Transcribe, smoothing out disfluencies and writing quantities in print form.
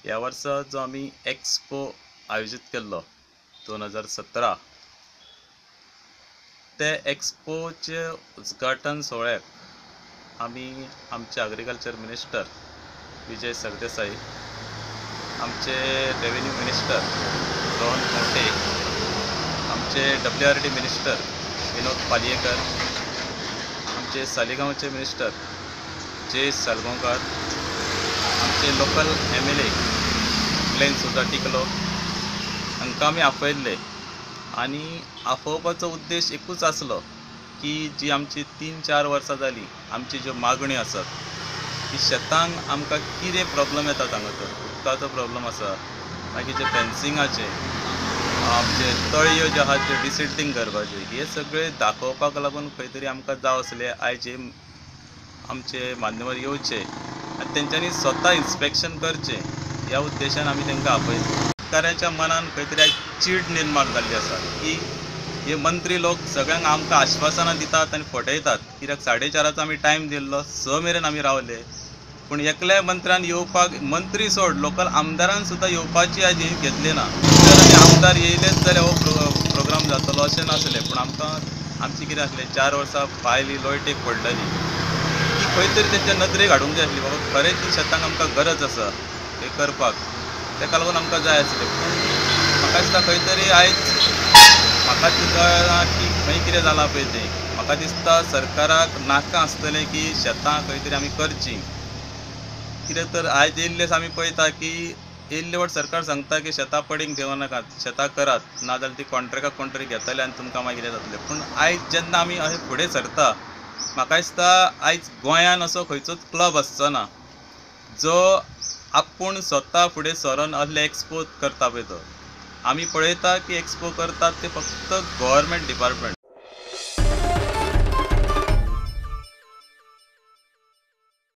ह्या वर्सा जो आमी एक्सपो आयोजीत केल्लो 2017 ते एक्सपोचे उद्घाटन सोहळ्याक आमी आमचे एग्रीकल्चर मिनिस्टर विजय सरदेसाई, आमचे रेवेन्यू मिनिस्टर रोहन खंवटे, आमचे WRD minister Vinod Palyekar, आमचे सालिगांवचे मिनिस्टर जे सालगांवकार, आमचे लोकल MLA Glenn Souza टिकलो हांकां आमी आपयल्ले. आनी आपोवपाचो उद्देश एकूच आसलो की जी आमची 3-4 वर्सां जालीं आमची ज्यो मागण्यो आसात की शेतांक आमकां कितें प्रॉब्लम येता हांगासर, उदकाचो प्रॉब्लम आसा, मागीर जे फेन्सिंगाचे, आमचे तळयो ज्यो आहात त्यो डिसिल्टींग करपाचे, हे सगळे दाखोवपाक लागून खंय तरी आमकां जाव आसले आयज हे आमचे मान्यवर येवचे आनी तेंच्यांनी स्वता इन्स्पेक्शन करचें ह्या उद्देशान आमी तांकां आपयले. शेतकाऱ्यांच्या मनान खंय तरी आयज चीड निर्माण जाल्ली आसा की हे मंत्री लोक सगळ्यांक आमकां आश्वासनां दितात आनी फटयतात. कित्याक 4:30 आमी टायम दिल्लो, 6 मेरेन आमी रावले, पूण एकल्या मंत्र्यान येवपाक, मंत्री सोड लोकल आमदारान सुद्दां येवपाची आयज ही घेतली ना. आनी आमदार येयलेच जाल्यार हो प्रोग्राम जातलो अशें नासलें, पूण आमकां आमची कितें आसलें 4 वर्सां फायल लोयटेक पडलेली ती खंय तरी तेंच्या नदरेक हाडूंक जाय आसली, बाबा खरें ती शेतांक आमकां गरज आसा हें करपाक, ताका लागून आमकां जाय आसलें. पूण म्हाका दिसता खंय तरी आयज म्हाका कळना की खंय कितें जालां पळय तें. म्हाका दिसता सरकाराक नाका आसतलें की शेतां खंय तरी आमी करचीं, कित्याक तर आयज येयल्ले आमी पळयता की येयल्ले वाट सरकार सांगता की शेतां पडींग घेवं नाकात, शेतां करात, नाजाल्यार ती कॉन्ट्रेक्टाक कोण तरी घेतले आनी तुमकां मागीर कितें जातलें. पूण आयज जेन्ना आमी अशें फुडें सरता म्हाका दिसता आयज गोंयान असो खंयचोच क्लब आसचो ना जो आपूण स्वता फुडें सरोन असले एक्सपो करता पळय तो. आमी पळयता की एक्सपो करतात ते फक्त गव्हर्मेंट डिपार्टमेंट,